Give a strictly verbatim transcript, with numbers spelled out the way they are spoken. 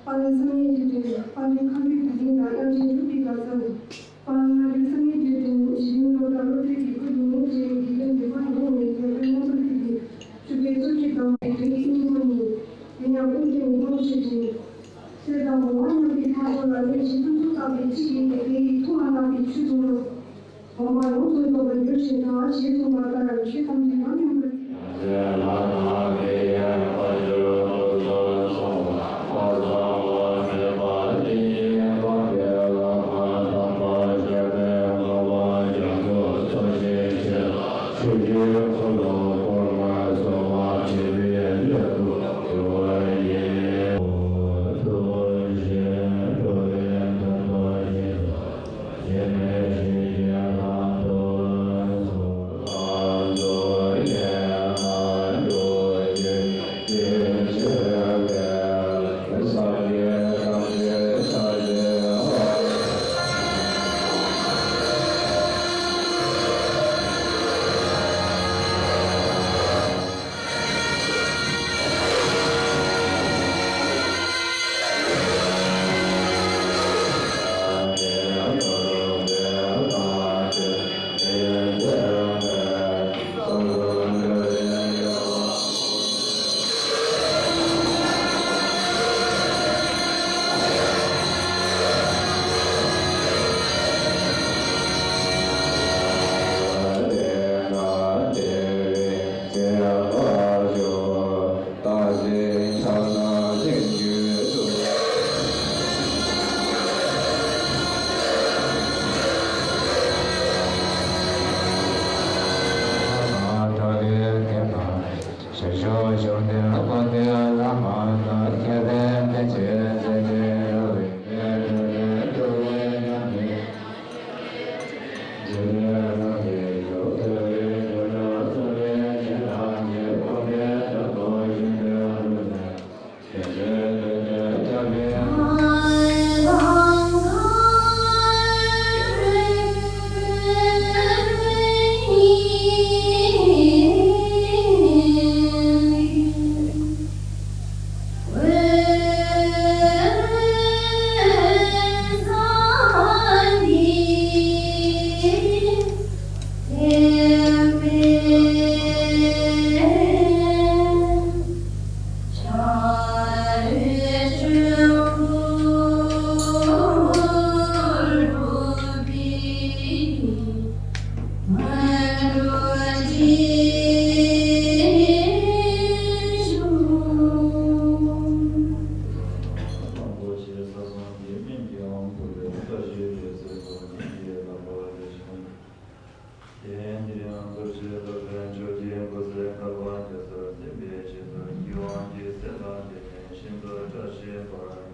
པཱ་ལགས་བསམ་ཡས་རྒྱལ་ཕྲན། པཱ་ལགས་ཁམས་པའི་བུ་སྡིངས་དང་དབྱངས་ཅན་གྲུབ་པའི་དགའ་མཚམས། པཱ་ལགས་བསམ་ཡས་རྒྱལ་ཕྲན་གཞི་རིམ་སློབ་གྲྭ་སློབ་ཕྲུག་གི་སྐུ་མདུན་ནས་དགེ་རྒན་ནེ་པཱལ་ཡོངས་ནས་རྒྱལ་བའི་སྔོན་འགྲོ་ཞུ་རྒྱུ། ཆོས་པའི་གཙོ་ཆེ་དང་བའི་དོན་གྱི་སྙིང་པོ་ནི། དེ་ཡང་ཀུན་མཁྱེན་ཉིད་སྟོང་ཆོས་ཀྱི། སྲས་དང་འོ་མ་མཉམ་པའི་ཕ་རོལ་ལ་ལས་ཞིག་ཏུ་ཚུལ་བརྟག་པའི་ཚིག་གིས་དེ་ཡི་ཐུགས་ལ་བརྣག་པའི་ཆོས་ཚོགས་རྣམས། སྒོམ་པ་ཡོངས་སུ་རྫོགས་པར་འགྱུར་ཞེས་གསུངས་པ་ལྟར་ཆོས་ཐམས་ཅད་ལ་སྙོམས་པར། དེ་ཡང་རྡོ་རྗེ་སློབ་དཔོན་ཆོས་ཀྱི་འཁོར་ལོའི་བསྐལ་པ་བརྒྱ་ཚར་འཛིན་པའི་རྗེས་སུ་སྐྱེ་བ་འདི་ཚེ་དང་དེ་ནས་ཤིན་ཏུ་བཀྲ་ཤིས་པར་